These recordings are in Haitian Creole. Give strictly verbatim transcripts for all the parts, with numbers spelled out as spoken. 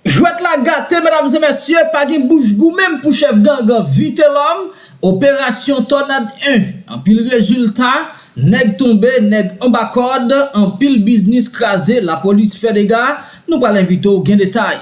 Jwèt la gate, medam e mesye, pa gen bouch gou menm pou chèf gang Vitelòm, operasyon Tònad en. Anpil rezilta, nèg tonbe, nèg anba kòd, anpil biznis kraze, lapolis fè dega, nou pral envite w gen detay.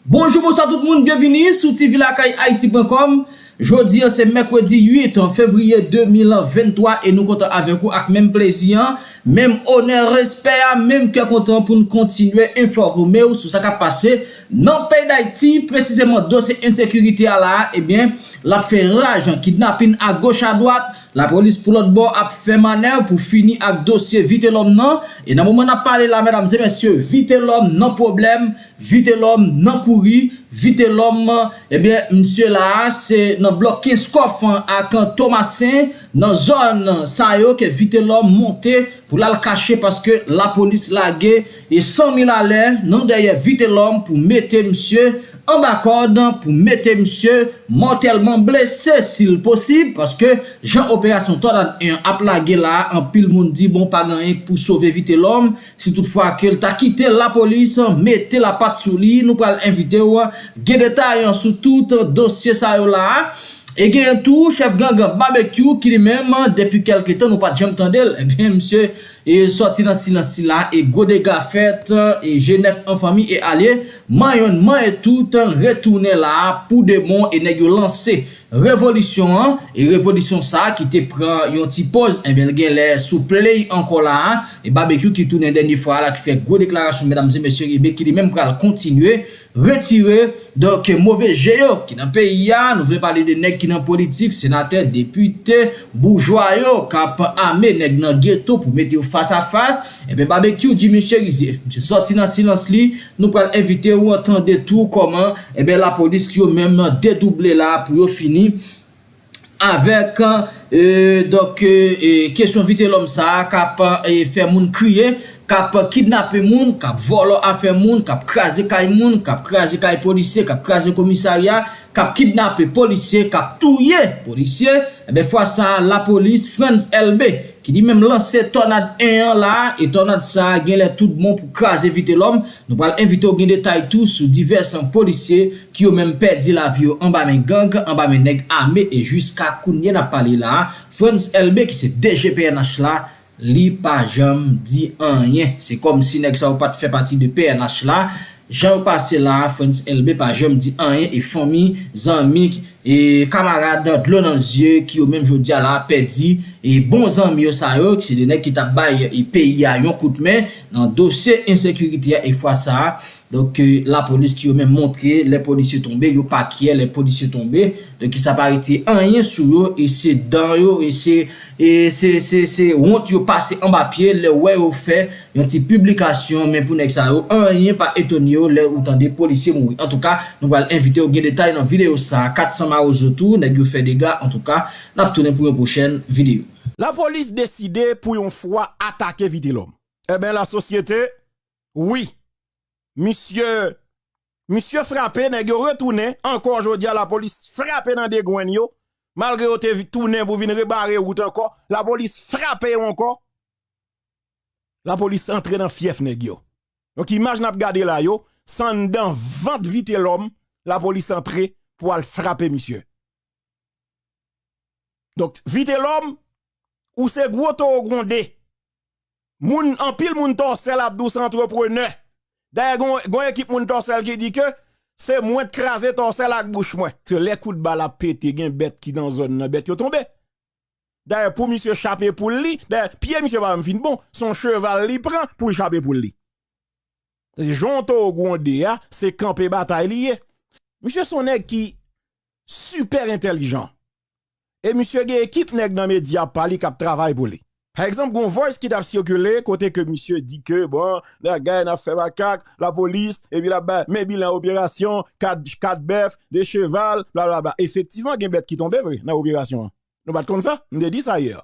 Bonjou, bonswa tout moun, byenvini sou T V Lakay Ayiti pwen kòm. Jodi a se mèkredi uit fevriye de mil venntwa e nou kontan avèk ou ak menm plezi a, menm onè, respè a, menm kè kontan pou n kontinye enfòme w sou sa k ap pase nan peyi Dayiti, presizeman dosye ensekirite a la, ebyen, l ap fè raj, kidnapin agoch adwat, lapolis pou lòt bò ap fè manèv pou fini ak dosye Vitelòm nan, e nan moman n ap pale la, medam e mesye, Vitelòm nan pwoblèm, Vitelòm nan kouri, Vitelòm, ebyen, misye la a, se nan blòk Kenskòf ak Tomasen, nan zòn sa yo ke Vitelòm monte pou l al kache paske lapolis lage e san mil alè nan dèyè Vitelòm pou mete misye anba kòd, pou mete misye mòtèlman blese si l posib, paske jan operasyon Tònad en an ap lage la a, anpil moun di, bon, pa gen anyen pou sove Vitelòm, si toutfwa ke l ta kite lapolis mete lapat sou li, nou pral envite w gen detay sou tout dosye sa yo la a. E gen tou chèf gang Babekyou ki li menm, depi kèlke tan nou pa t janm tande l. Ebyen, misye e sòti nan silans sila e gwo dega fèt, e G nèf an fanmi e alye, man yonn man e tout, retounen la a pou de bon e nèg yo lanse revolisyon an, e revolisyon sa a ki te pran yon ti pòz, enben, l genlè sou play ankò la a, e Babekyou ki tounen dènye fwa la, ki fè gwo deklarasyon, medam e mesye, ebyen, ki li menm pral kontinye retire, donk, move je yo ki nan peyi a. Nou vle pale de nèg ki nan politik, senatè, depite, boujwa yo, k ap ame nèg nan geto pou mete yo fas a fas, enben, Babekyou, Jimmy Cherizier, misye sòti nan silans li, nou pral envite w tande tou kòman, enben, lapolis yo menm dedouble la pou yo fini avèk, e, donk, e, e, kesyon Vitelòm sa a k ap, e, fè moun kriye, k ap kidnape moun, k ap vòlò afè moun, k ap kraze kay moun, k ap kraze kay polisye, k ap kraze komisarya, k ap kidnape polisye, k ap touye polisye. Enben, fwa sa a, lapolis, Frantz Elbé, ki li menm lanse Tònad en an la a, e Tònad sa a genlè tout bon pou kraze Vitelòm. Nou pral envite w gen detay tou sou divès polisye ki yo menm pèdi lavi yo anba men gang, anba men nèg ame, e jiska kounye n ap pale la a, Frantz Elbé, ki se D G P N H la, li pa janm di anyen. Se kòmsi nèg sa yo pa t fè pati de P N H la. Jan yo pase la a, Frantz Elbé pa janm di anyen, e fanmi, zanmi, e kamarad dlo nan zye ki yo menm jodi a la pèdi, e bon zanmi yo sa yo, ki se de nèg ki t ap bay, e, peyi a yon kout men nan dosye ensekirite a, e fwa sa a, donk, e, lapolis ki yo menm montre, lè polisye tonbe, yo pa kyè, lè polisye tonbe, donk, sa pa rete anyen sou yo, e se dan yo, e se, e se, se, se wont yo pase anba pye, lè w wè yo fè yon ti piblikasyon, men pou nèg sa yo, anyen pa etone yo lè ou tande polisye mouri. Antouka, nou pral envite w gen detay nan videyo sa a, kat san mawozo tou, nèg yo fè dega, antouka, n ap tounen pou yon pwochèn videyo. Lapolis deside pou yon fwa atake Vitelòm. Enben, lasosyete, wi, misye, misye frape, nèg yo retounen, ankò jodi a, lapolis frape nan de gwenn yo, malgre yo te vi-, tounen pou vin rebare wout ankò, lapolis frape yo ankò. Lapolis antre nan fyèf nèg yo. Donk, imaj n ap gade la yo, se anndan vant Vitelòm, lapolis antre pou al frape misye. Donk, Vitelòm, ou se gwo towo gwonde. Moun, anpil moun Tòsèl ap di w se antreprenè. Dayè, gon, gon ekip moun Tòsèl ki di ke se mwen t kraze Tòsèl ak bouch mwen. Se lè kout bal ap pete, gen bèt ki nan zòn nan, bèt yo tonbe. Dayè, pou misye chape poul li, dayè, pye misye pa menm fin bon, se yon cheval li pran pou l chape poul li. Se jan w towo gwonde a, se kanpe batay li ye. Misye se yon nèg ki sipè entèlijan. E misye gen ekip nèg nan medya pa li k ap travay pou li. Pa egzanp, gon voice ki t ap sikile kote ke misye di ke, bon, lagay n ap fè makak, lapolis, epi l ap bay, men bilan operasyon, kat, kat bèf, de cheval, blablabla. Efektivman, gen bèt ki tonbe vre nan operasyon an. Nou pa t konn sa? M te di sa yè.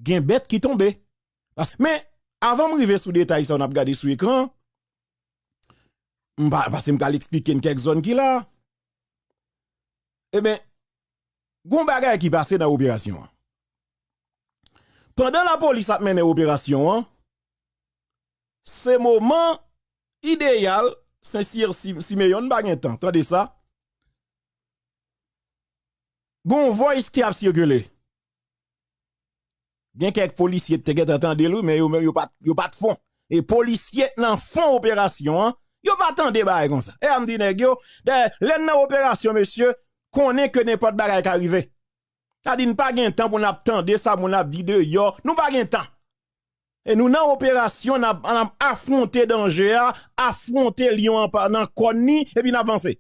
Gen bèt ki tonbe. Pas-, men, avan m rive sou detay sa yo n ap gade sou ekran an, m pa, paske m pral eksplike n kèk zòn ki la. Ebyen, gon bagay ki pase nan operasyon an. Pandan lapolis ap mennen operasyon an, se moman ideyal, Sen Sir Si- Simeyon pa gen tan, tande sa. Gon voice ki ap sikile. Gen kèk polisye te gentan tande l, wi, men yo menm yo pa t, yo pa t fon. E polisye nan fon operasyon an, yo pa tande bagay konsa. E a m di nèg yo, dayè, lè n nan operasyon, mesye, konnen ke nenpòt bagay ka rive. Sa di n pa gen tan pou n ap tande sa moun ap di deyò, nou pa gen tan. E nou nan operasyon, n ap, n ap afwonte danje a, afwonte lyon an pa- nan kòn ni, epi n ap vanse.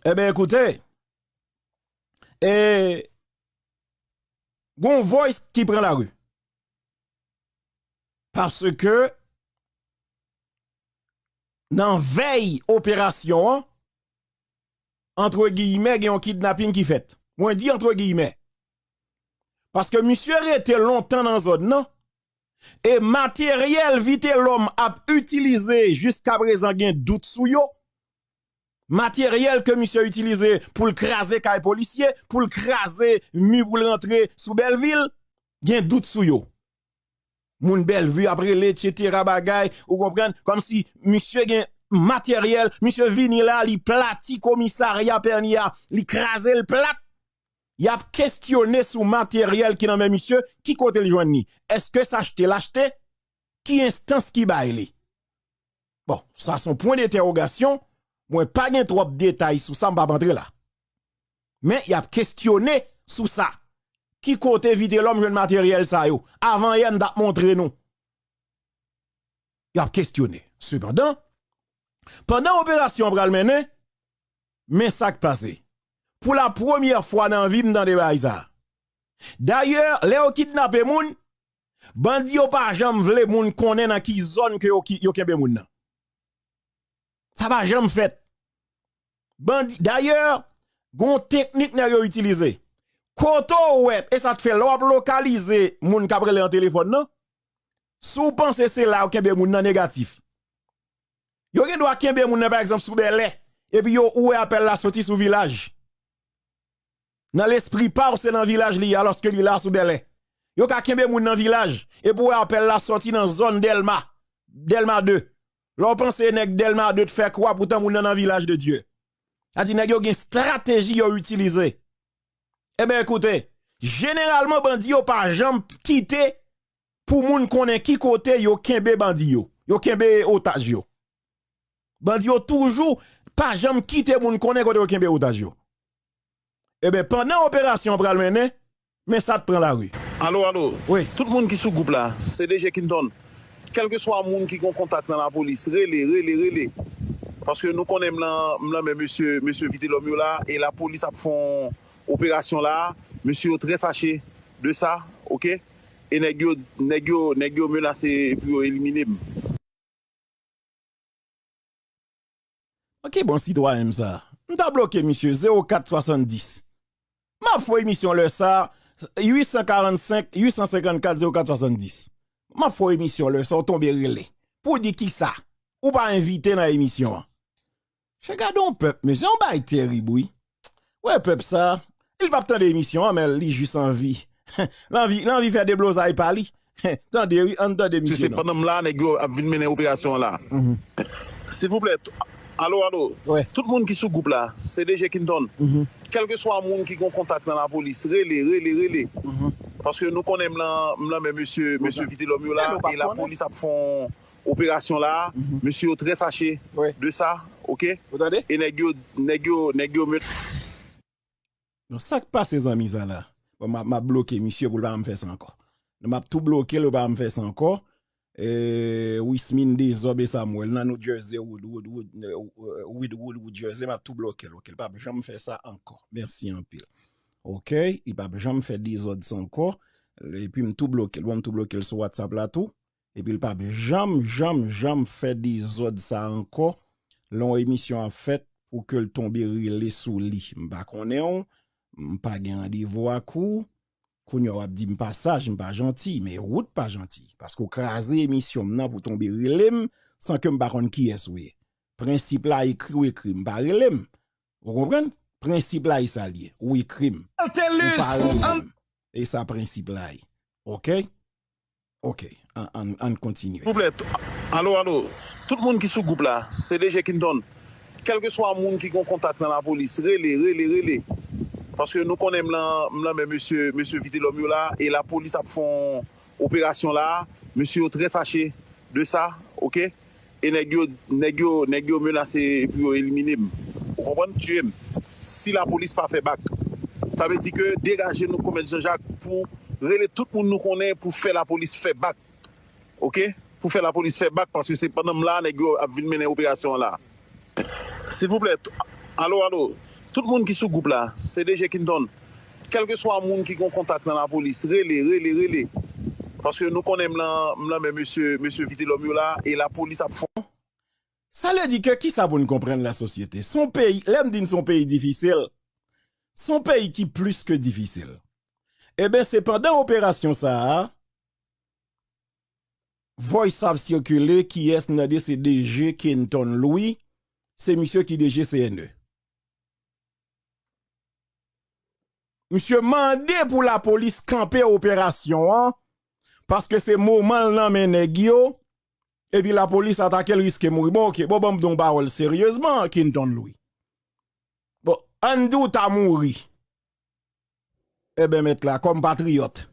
Ebyen, ekoute, e, gon voice ki pran lari. Paske nan vèy operasyon an, antre giyimè, gen yon kidnapin ki fèt. Mwen di antre giyimè. Paske misye rete lontan nan zòn nan, e materyèl Vitelòm ap itilize jiskaprezan gen dout sou yo. Materyèl ke misye itilize pou l kraze kay polisye, pou l kraze mi pou l rantre sou Bèlvil, gen dout sou yo. Moun Bèlvi ap rele, etsetera, bagay, ou konprann? Kòmsi misye gen materyèl, misye vini la, li plati komisarya Pènya, li kraze l plat. Y ap kestyone sou materyèl ki nan men misye, ki kote l jwenn li? Èske se achte l achte? Ki enstans ki bay li? Bon, sa se yon pwen dentèwogasyon. Mwen pa gen twòp detay sou sa, m p ap antre la. Men, y ap kestyone sou sa. Ki kote Vitelòm jwenn materyèl sa yo? Avan yè, m t ap montre nou. Y ap kestyone. Sepandan, pandan operasyon an pral mennen, men sa k pase. Pou la premyè fwa nan vi m, m tande bagay sa. Dayè, lè yo kidnape moun, bandi yo pa janm vle moun konnen nan ki zòn ke yo, ki- yo kenbe moun nan. Sa pa janm fèt. Bandi, dayè, gon teknik nèg yo itilize. Kote w wè, e sa t fè lè w ap lokalize moun k ap rele nan telefòn nan, si w panse se la yo kenbe moun nan negatif. Yo gen dwa kenbe moun nan, pa egzanp, sou Bèlè, epi yo ou wè apèl la soti sou Vilaj. Nan lespri pa w, se nan Vilaj li ye, alòske li la sou Bèlè. Yo ka kenbe moun nan Vilaj, epi w wè apèl la soti nan zòn Dèlma, Dèlma de. Lè w panse nèg Dèlma de t fè kwa, poutan moun nan nan Vilaj de Dye. Sa di nèg yo gen estrateji yo itilize. Ebyen, ekoute, jeneralman, bandi yo pa janm kite pou moun konnen ki kote yo kenbe bandi yo, yo kenbe otaj yo. Bandi yo toujou pa janm kite moun konnen kote yo kenbe otaj yo. Ebyen, pandan operasyon an pral mennen, men sa t pran lari. Alo, alo. Wi. Tout moun ki sou gwoup la, se D J Kinton. Kèlkeswa moun ki gon kontak nan lapolis, rele, rele, rele. Paske nou konnen m lan, m lan men mesye, mesye Vitelòm yo la, e lapolis ap fè yon operasyon la. Mesye yo trè fache de sa, oke? E nèg yo, nèg yo, nèg yo menase pou yo elimine m. Manke bon sitwayen m sa. M ta bloke misye zewo kat swasanndis. M ap fè emisyon lè sa, uit san karannsenk, uit san senkannkat, zewo kat swasanndis. M ap fè emisyon lè sa, w tonbe rele. Pou di kisa? Ou pa envite nan emisyon an. Che, gade yon pèp, mesye, yon bagay terib, wi. Wè pèp sa, li p ap tande emisyon an, men li jis anvi. L anvi, l anvi fè deblozay pa li. Tande, wi, ann tande misye non. Se pandan m la, nèg yo ap vin mennen operasyon an la. Silvouplè, t- alo, alo. Wi. Tout moun ki sou gwoup la, se D J Kinton. Kèlkeswa moun ki gon kontak nan lapolis, rele, rele, rele. Paske nou konnen m lan, m lan men mesye, mesye Vitelòm yo la, e lapolis ap fè yon operasyon la, mesye yo trè fache de sa, oke? Ou tande? E nèg yo, nèg yo, nèg yo met- Non, sa k pase zanmi sa la? Bon, m ap, m ap bloke misye pou l pa janm fè sa ankò. Non, m ap tou bloke l, pou l pa janm fè sa ankò. E, Wismin Dezòb e Samuel nan New Jersey, Wood, Wood, Wood, e, Wood, Wood, Wood Jersey, m ap tou bloke l, oke? L p ap janm fè sa ankò. Mèsi anpil. Oke? Li p ap janm fè dezòd sa ankò. Epi m tou bloke l. Bon, m tou bloke l sou WhatsApp la tou. Epi l p ap janm, janm, janm fè dezòd sa ankò. Lè yon emisyon ap fèt, pou ke l tonbe rele sou li. M pa konnen w, m pa gen randevou ak ou. Kounye a w ap di m pa saj, m pa janti, men ou t pa janti. Paske w kraze emisyon m nan pou tonbe rele m, san ke m pa konn kiyès ou ye. Prensip la, ekri w ekri, m pa rele m. Ou konprann? Prensip la e sa l ye. Ou ekri m. Ou pa rele m. E sa prensip la ye. Oke? Oke. Ann, ann, ann kontinye. Silvouplè, t- alo, alo. Tout moun ki sou gwoup la, se D J Kinton. Kèlkeswa moun ki gon kontak nan lapolis, rele, rele, rele. Paske nou konnen m lan, m lan men mesye, mesye Vitelòm yo la, e lapolis ap fè yon operasyon la, mesye yo trè fache de sa, oke? E nèg yo, nèg yo, nèg yo menase pou yo elimine m. Ou konprann? Tiye m. Si lapolis pa fè bak. Sa vle di ke degaje nou, Komèt Jean Jacques, pou rele tout moun nou konnen pou fè lapolis fè bak. Oke? Pou fè lapolis fè bak, paske se pandan m la, nèg yo ap vin mennen operasyon an la. Silvouplè, t- alo, alo. Tout moun ki sou gwoup la, se D J Kinton. Kèlkeswa moun ki gon kontak nan lapolis, rele, rele, rele. Paske nou konnen m lan, m lan men mesye, mesye Vitelòm yo la, e lapolis ap fè. Sa vle di ke kisa pou n konprann lasosyete? Se yon peyi, lè m di n se yon peyi difisil, se yon peyi ki plis ke difisil. Eben, se pandan operasyon sa a, voice ap sikile, kiyès n tande se D J Kenton Louis, se misye ki D J C N E. Misye mande pou lapolis kanpe operasyon an, paske se moman l nan men nèg yo, epi lapolis atake l riske mouri. Bon, oke, bon, ban m di w yon pawòl seryezman, Kenton Louis. Bon, ann di w ta mouri. Eben, mèt la, kòm patriyòt,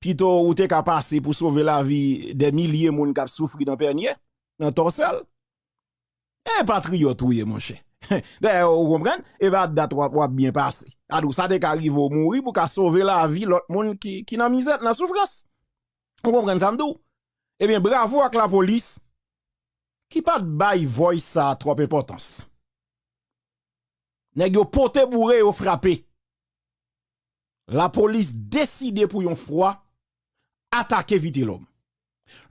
pito ou te ka pase pou sove lavi dè milye moun k ap soufri nan Pènye, nan Tòsèl. E patriyòt ou ye, monchè. Dayè, ou konprann? E pa dat w ap, w ap byen pase. Sa di w sa te ka rive w mouri pou ka sove lavi lòt moun ki, ki nan mizè, nan soufrans. Ou konprann sa m di w? Ebyen, bravo ak lapolis ki pa t bay voice sa a twòp enpòtans. Nèg yo pote boure, yo frape. Lapolis deside pou yon fwa atake Vitelòm.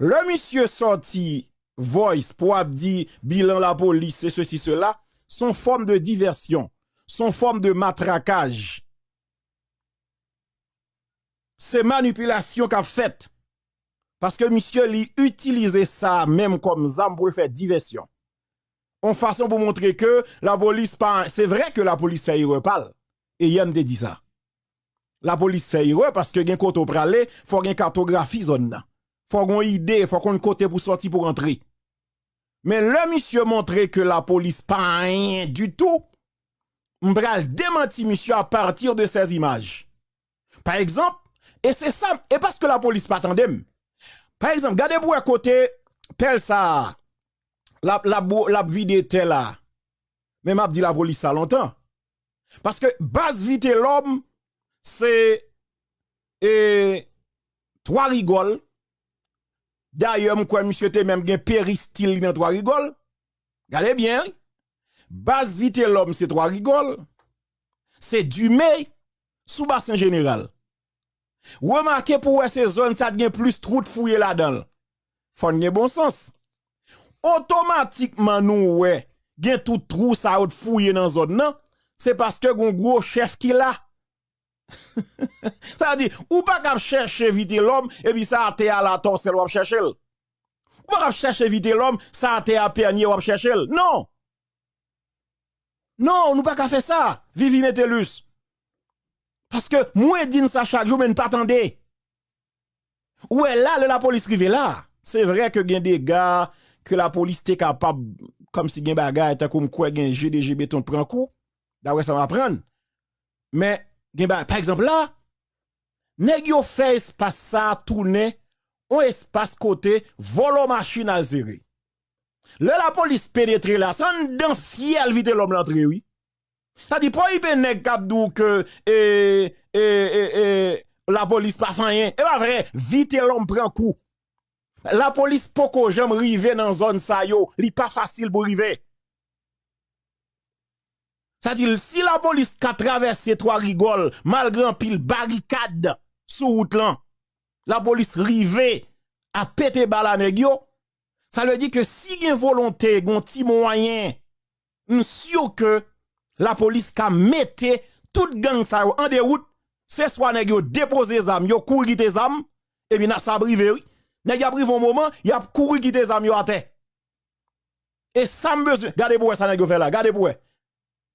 Lè misye sòti voice pou ap di bilan lapolis, se sesi, sela, se yon fòm de divèsyon, se yon fòm de matrakaj. Se manipilasyon k ap fèt. Paske misye li itilize sa menm kòm zam pou l fè divèsyon. Yon fason pou montre ke lapolis pa, se vre ke lapolis fè erè pa l. E yè m te di sa. Lapolis fè erè paske gen kote w prale, fò gen katografi zòn nan. Fò gen yon ide, fò konn kote pou sòti pou rantre. Men lè misye montre ke lapolis pa anyen ditou, m pral demanti misye apati de sèz imaj. Pa egzanp, e se sa, e paske lapolis pa tande m. Pa egzanp, gade pou wè kote pèl sa a, l ap, l ap, l ap vide tè la. Men m ap di lapolis sa lontan. Paske baz Vitelòm, se, e, Twa Rigòl. Dayè, m kwè misye te menm gen peristil li nan Twa Rigòl. Gade byen, wi. Baz Vitelòm se Twa Rigòl. Se Dime, sou Basen Jeneral. Remake pou wè se zòn sa t gen plis twou t fouye ladan l. Fò n gen bon sans. Otomatikman nou wè gen tout twou sa yo t fouye nan zòn nan, se paske gon gwo chèf ki la. Sa vle di, ou pa ka ap chèche Vitelòm, epi sa atè a la Tòsèl w ap chèche l. Ou pa ka ap chèche Vitelòm, sa atè a Pènye w ap chèche l. Non! Non, nou pa ka fè sa, Vivi Metellus. Paske mwen di n sa chak jou, men n pa tande. Ou wè la, lè lapolis rive la, se vre ke gen dega, ke lapolis te kapab, kòmsi gen bagay, tankou m kwè gen G D G beton t pran kou, daprè sa m aprann. Men, gen bagay, pa egzanp la, nèg yo fè espas sa a tounen yon espas kote vòlò machin al sere. Lè lapolis penetre la, se anndan fyèl Vitelòm l antre, wi. Sa di, pa okipe nèg k ap di w ke, e, e, e, e, lapolis pa fè anyen. E pa vre, Vitelòm pran kou. Lapolis poko janm rive nan zòn sa yo. Li pa fasil pou rive. Sa di, si lapolis ka travèse Twa Rigòl, malgre anpil barikad sou wout lan, lapolis rive ap pete bal a nèg yo, sa vle di ke si gen volonte, gen yon ti mwayen, m si ke lapolis ka mete tout gang sa yo an dewout, se swa nèg yo depoze zam yo, kouri kite zam, epi n a, sa ap rive, wi. Nèg yo ap rive yon moman, y ap kouri kite zam yo atè. E sa m bezwen, gade pou wè sa nèg yo fè la, gade pou wè.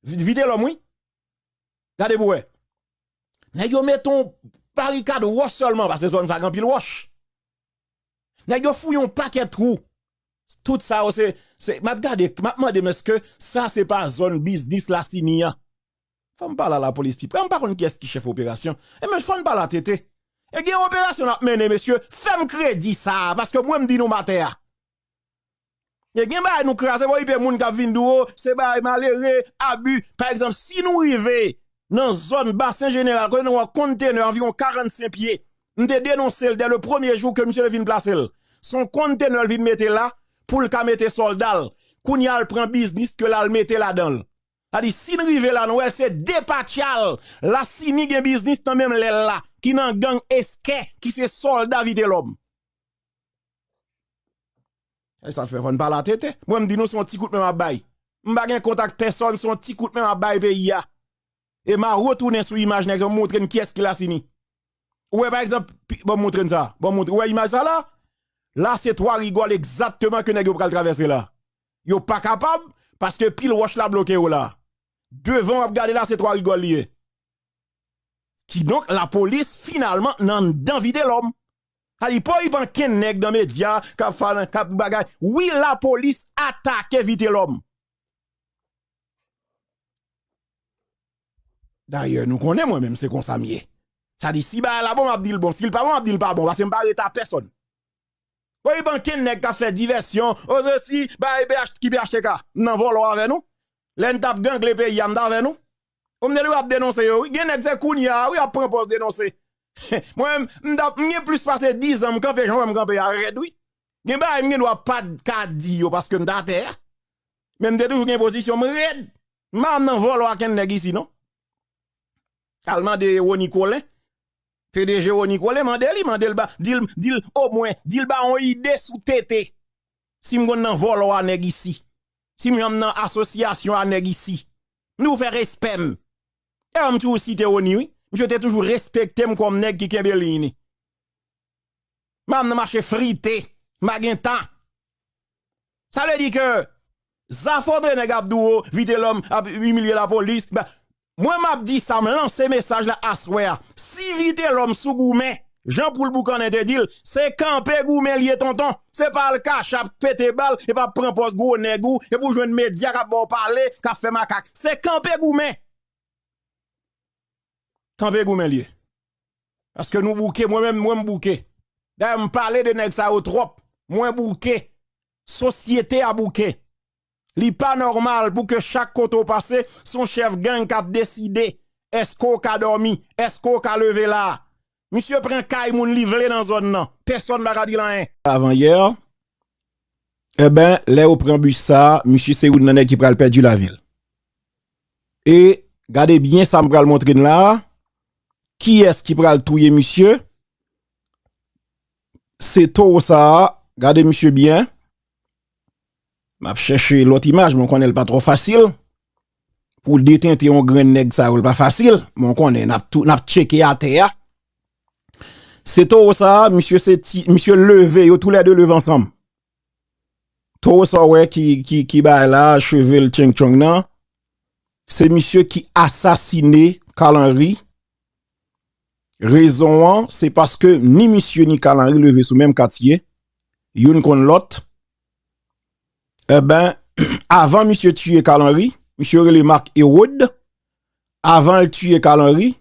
Vitelòm, wi. Gade pou wè. Nèg yo met yon barikad wòch sèlman, paske zòn sa gen anpil wòch. Nèg yo fouye yon pakèt twou. Tout sa yo se, se, m ap gade, m ap mande m èske sa se pa zòn biznis Lasini an. Fò m pale a lapolis pi pre. M pa konn kiyès ki chèf operasyon. E men fò n pale a T T. E gen operasyon n ap mennen, mesye, fè m kredi sa a, paske mwen m di nou maten a. E gen bagay nou kraze, bon, ipe moun k ap vin di w, o, se bagay malere, abi. Pa egzanp, si nou rive nan zòn Basen Jeneral, kote nou wè yon kontenè anviwon karannsenk pye, m te denonse l dè le premye jou ke misye te vin plase l. Se yon kontenè l vin mete la pou l ka mete sòlda l. Kounye a l pran biznis ke l al mete ladan l. Sa di, si n rive la, nou wè l se depatcha l. Lasini gen biznis nan menm lè l la, ki nan gang Eskè, ki se sòlda Vitelòm. E sa fè fò n pale a T T. Mwen, m di nou, se yon ti kout men m ap bay. M pa gen kont ak pèsòn, se yon ti kout men m ap bay peyi a. E m a retounen sou imaj nèg sa, m montre n kiyès ki Lasini. Ou wè, pa egzanp, pi- ban m montre n sa. Ban m montre, ou wè imaj sa la? La, se twa rigòl egzakteman ke nèg yo pral travèse la. Yo pa kapab, paske pil wòch la bloke yo la. Devan w ap gade la, se twa rigòl li ye. Kidonk, lapolis, finalman, nan anndan Vitelòm. Sa di, pa gen ankenn nèg nan medya k ap fè, k ap bagay. Wi, lapolis atake Vitelòm. Dayè, nou konnen mwen menm, se konsa m ye. Sa di, si bagay la bon, m ap di l bon. Si l pa bon, m ap di l pa bon. Paske m pa rete a pèsòn. Bon, e pa ankenn nèg k ap fè divèsyon. O, se si, bagay P H, ki P H T K. M nan vòlò avè nou. Lè n t ap gangle peyi a, m t avè nou. Ou m te di w ap denonse yo, wi. Gen nèg se kounye a, wi, ap pran pòz denonse. Mwen, m t ap, m gen plis pase diz an, m kanpe jan w wè m kanpe a rèd, wi. Gen bagay m gen dwa pa t ka di yo paske m t atè a. Men m te toujou gen pozisyon m rèd. M pa nan vòlò ak kenn nèg isi, non. Al mande Rony Colin. P D G Rony Colin, mande li, mande l ba, di l, di l, omwen, di l ba yon ide sou T T. Si m konn nan vòlò a nèg isi. Si m janm nan asosyasyon a nèg isi. M di w fè respè m. E m toujou site Rony, wi. Misye te toujou respekte m kòm nèg ki kenbe liy li. M pa nan mache frite. M pa gen tan. Sa vle di ke zafòtre nèg ap di w, o, Vitelòm ap imilye lapolis. Ba, mwen, m ap di sa, m lanse mesaj la aswè a. Si Vitelòm sou goumen, jan poul boukannen te di l, se kanpe goumen l ye, tonton. Se pa al kachap pete bal, epi ap pran pòz gwo nèg ou, epi w jwenn medya k ap ba w pale, k ap fè makak. Se kanpe goumen. Kanpe goumen l ye. Paske nou bouke, mwen menm, mwen m bouke. Dayè, m pale de nèg sa yo twòp. Mwen bouke. Sosyete a bouke. Li pa nòmal pou ke chak kote w pase, se yon chèf gang k ap deside èske w ka dòmi, èske w ka leve la. Misye pran kay moun li vle nan zòn nan. Pèsòn pa ka di l anyen. Avan yè, Enben, lè yo pran bis sa a, misye se youn nan nèg ki pral pèdi lavi l. E gade byen sa m pral montre n la a. Kiyès ki pral touye misye? Se towo sa a. Gade misye byen. M ap chèche lòt imaj, men w konnen l pa twò fasil. Pou detente yon grenn nèg sa yo, l pa fasil. Men w konnen, n ap tou, n ap tcheke atè a. Se towo sa a, misye se ti, misye leve, yo toulède leve ansanm. Towo sa w wè ki, ki, ki bay la, cheve l tcheng tchong nan, se misye ki asasine Carl Henry. Rezon an, se paske ni misye ni Carl Henry leve sou menm katye, youn konn lòt. Enben, avan misye tiye Carl Henry, misye rele Marc Herod. Avan l tiye Carl Henry,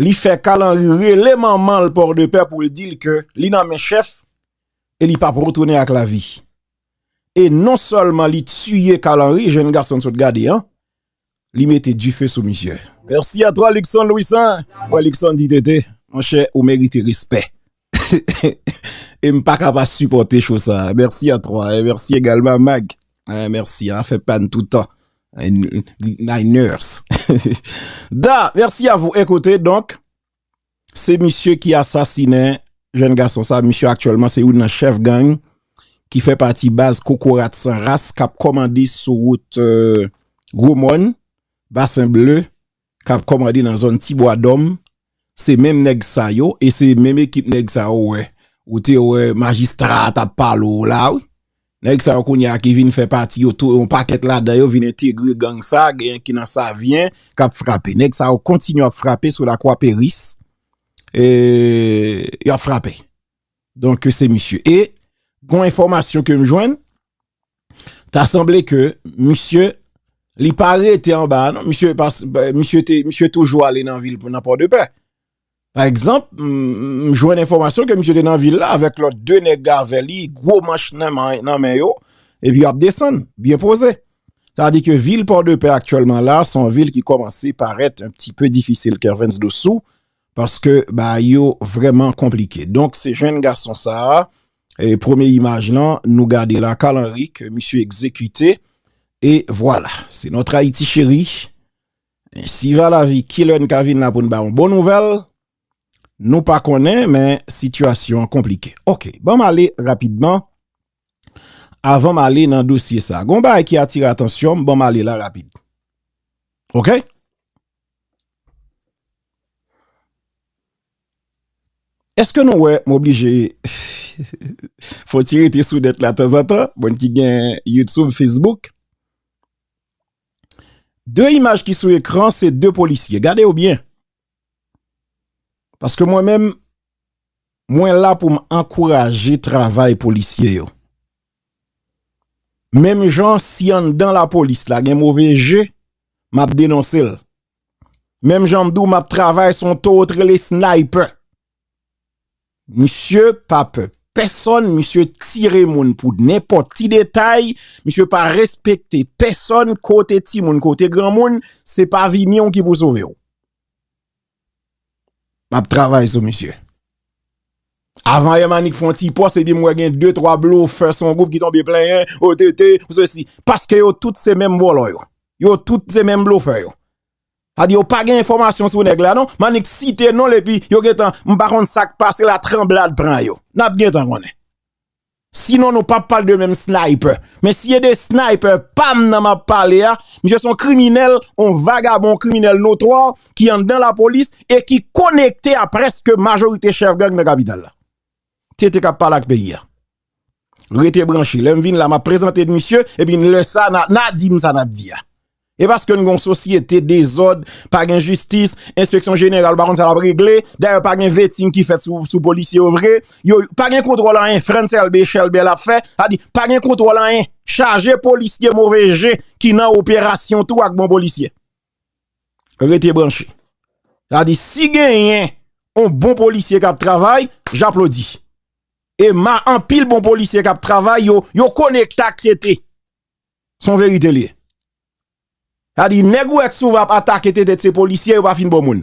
li fè Carl Henry rele manman l Pòdepè pou l di l ke li nan men chèf e li p ap retounen ak lavi. E non sèlman li tiye Carl Henry, jèn gason n sot gade an, li mete dife sou misye. Merci à toi, Luckson Louissaint. Wè, Luckson di tete, monchè, ou merite respè. E m pa ka pa sipòte cho sa. Merci à toi. Et merci également à Mag. Eh, merci, a fè pa n toutan. Eh, n- Niners. Da, merci à vous. Ekoute, donk, se misye ki asasinen jèn gason sa. Misye aktyèlman se youn nan chèf gang ki fè pati baz Kokorat San Ras k ap kòmande sou wout, euh, Gwo Mòn, Basen Ble, k ap kòmande nan zòn Ti Bwa Dòm. Se menm nèg sa yo, e se menm ekip nèg sa yo, wè. Ou te wè majistra a t ap pale w la, wi. Nèg sa yo kounye a ki vin fè pati yo tou, yon pakèt ladan yo vin entegre gang sa, genyen ki nan Savyen, k ap frape. Nèg sa yo kontinye ap frape sou Lakwa Peris. E, y ap frape. Donk, se misye. E, gon enfòmasyon ke m jwenn, ta sanble ke misye, li pa rete anba a, non. Misye pa, misye te, misye toujou ale nan vil, nan Pòdepè. Pa egzanp, m, m jwenn enfòmasyon ke misye te nan vil la avèk lòt de nèg avè li, gwo manch nan men, nan men yo, epi y ap desann, byen poze. Sa di ke vil Pòdepè aktyèlman la, se yon vil ki kòmanse parèt un petit peu difisil, Kervens Dosou, paske bagay yo vrèman konplike. Donk, se jèn gason sa a, e premye imaj lan, nou gade la, Carl Henry, ke misye egzekite, e vwala, se notre Haïti chérie. Ensi va la vie, kilè n ka vin la pou n ba yon bon nouvèl, nou pa konnen, men sitiyasyon an konplike. Oke, ban m ale rapidman. Avan m ale nan dosye sa, gon bagay ki atire atansyon m, ban m ale la rapid. Oke? Èske nou wè, m oblije fò ti rete sou nèt la tanzantan, moun ki gen YouTube, Facebook. De imaj ki sou ekran, se de polisye. Gade yo byen. Paske mwen menm, mwen la pou m ankouraje travay polisye yo. Menm jan si anndan lapolis la gen move je, m ap denonse l. Menm jan m di w m ap travay sou yon towo t rele Sniper. Misye pa pè pèsonn, misye tire moun pou nenpòt ti detay, misye pa respekte pèsonn, kote timoun, kote granmoun, se pa vini w ki pou sove w. M ap travay sou misye. Avan yè m annik fè yon ti pòs, epi m wè gen de twa blofè, se yon gwoup ki tonbe plenyen, O T T, ou sesi. Paske yo tout se menm vòlò yo. Yo tout se menm blofè yo. Sa di yo pa gen enfòmasyon sou nèg la non. M annik site non l epi yo gentan, m pa konn sa k pase la, tranblad pran yo. N ap gentan konnen. Sinon nou p ap pale de menm Sniper. Men si e de Sniper pa m nan m ap pale a, misye se yon kriminèl, yon vagabon, yon kriminèl notwa ki anndan lapolis e ki konekte a prèske majorite chèf gang nan kapital la. Tete k ap pale ak peyi a. Rete branche. Lè m vin la, m ap prezante misye, epi lè sa, n a, n a di m sa n ap di a. E paske n gen yon sosyete dezòd, pa gen jistis, enspeksyon jeneral pa konn sa l ap regle, dayè pa gen veting ki fèt sou, sou polisye yo vre, yo pa gen kontwòl anyen, Frantz Elbé, Chelbè l ap fè, sa di, pa gen kontwòl anyen, chaje polisye move je ki nan operasyon tou ak bon polisye. Rete branche. Sa di, si genyen yon bon polisye k ap travay, j aplodi. E ma anpil bon polisye k ap travay, yo, yo konekte ak Tete. Se yon verite l ye. Sa di, nèg ou wè k souvan ap atake Tete se polisye, yo pa fin bon moun.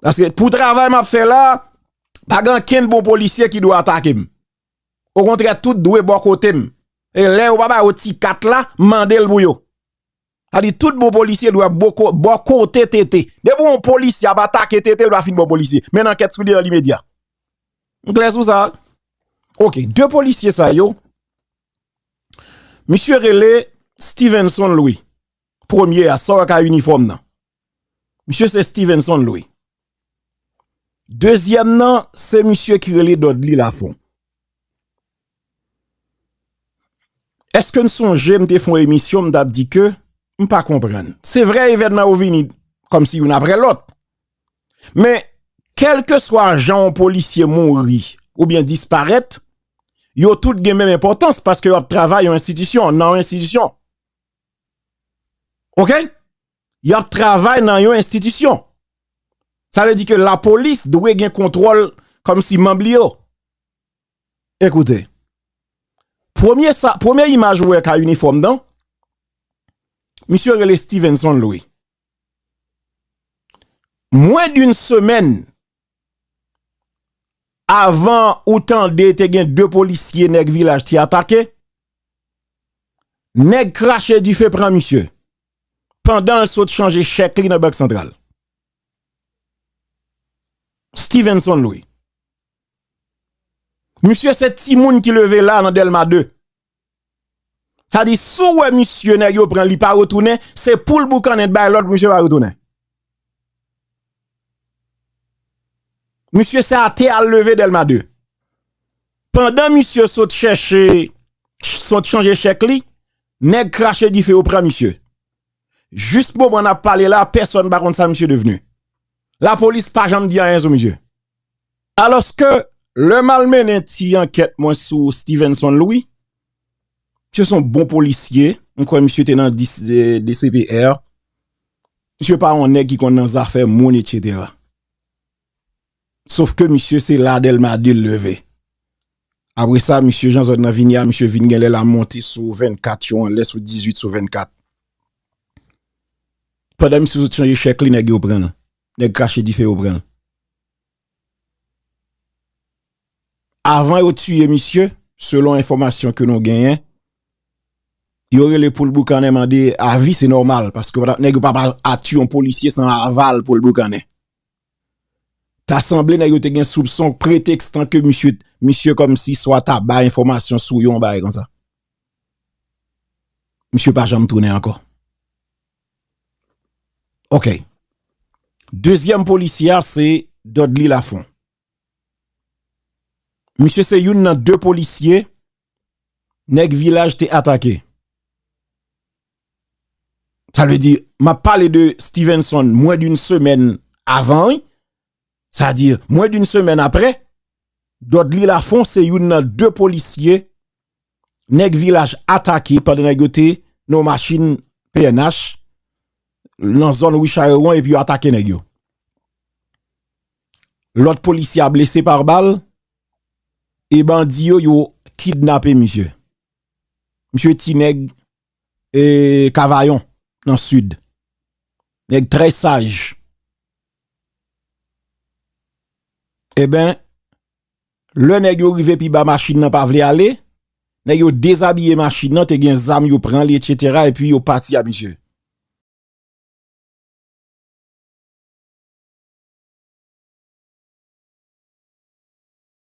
Paske pou travay m ap fè la, pa gen ankenn bon polisye ki dwe atake m. Okontrè, tout dwe bò kote m. E lè yo pa ba yo ti kat la, m mande l pou yo. Sa di, tout bon polisye dwe bò ko-, bò kote Tete. Depi yon polisye ap atake Tete, l pa fin bon polisye. Men ankèt sou li nan limedya. M klè sou sa. Oke, de polisye sa yo, misye rele Stevenson Louis. Premye a, sa w wè ka inifòm nan. Misye se Stevenson Louis. Dezyèm nan, se misye ki rele Dudley Lafont. Èske n sonje m te fè yon emisyon, m t ap di ke m pa konprann. Se vre, evènman yo vini kòmsi youn apre lòt. Men, kèlkeswa jan yon polisye mouri oubyen disparèt, yo tout gen menm enpòtans paske yo ap travay yon enstitisyon, nan yon enstitisyon. Oke? Y ap travay nan yon enstitisyon. Sa vle di ke lapolis dwe gen kontwòl kòmsi manm li yo. Ekoute, premye sa, premye imaj ou wè ka inifòm nan, misye rele Stevenson Louis. Mwen d'une semaine avan ou tande te gen de polisye nèg vilaj te atake, nèg krache dife pran misye pandan l sot chanje chèk li nan Bank Santral. Stevenson Louis. Misye se timoun ki leve la nan Dèlma de. Sa di, si w wè misye nèg yo pran li pa retounen, se poul boukannen bay lòd misye pa retounen. Misye se atè al leve Dèlma de. Pandan misye sot chèche Son chanje chèk li, nèg krache dife yo pran misye. Jis moman n ap pale la, pèsonn pa konn sa misye devni. Lapolis pa janm di anyen sou misye. Alòske, lè m al mennen ti ankèt mwen sou Stevenson Louis, misye se yon bon polisye, m kwè misye te nan dis de, de C P R. Misye pa yon nèg ki konn nan zafè moun, etsetera. Sof ke misye se la Dèlma de l leve. Apre sa, misye jan zòn nan vini a, misye vin gen lè l a monte sou vennkat yo anlè, sou dizuit sou vennkat. Pandan misye sot chanje chèk li, nèg yo pran l. Nèg krache dife yo pran l. Avan yo tiye misye, selon enfòmasyon ke nou genyen, yo rele Poul Boukannen mande avi, se nòmal, paske nèg yo pa pa a tiye yon polisye san aval Poul Boukannen. Ta sanble nèg yo te gen soupson, pretekstan ke misye, misye kòmsi swa ta bay enfòmasyon sou yo, yon bagay konsa. Misye pa janm tounen ankò. Ok. Dezyèm polisye a, se Dudley Lafont. Misye se youn nan de polisye nèg Vilaj te atake. Sa vle di, m ap pale de Stevenson mwens d'une semèn avan, wi. Sa di, mwens d'une semèn aprè, Dudley Lafont se youn nan de polisye nèg Vilaj atake pandan nèg yo te nan yon machin P N H nan zòn Ri Chareron epi yo atake nèg yo. Lòt polisye a blese pa bal e bandi yo, yo kidnape misye. Misye ti nèg e Kavayon nan sid. Nèg trè saj. Eben, lè nèg yo rive pi ba machin nan pa vle ale, nèg yo dezabiye machin nan, te gen zam yo pran li, etsetera, epi yo pati a misye.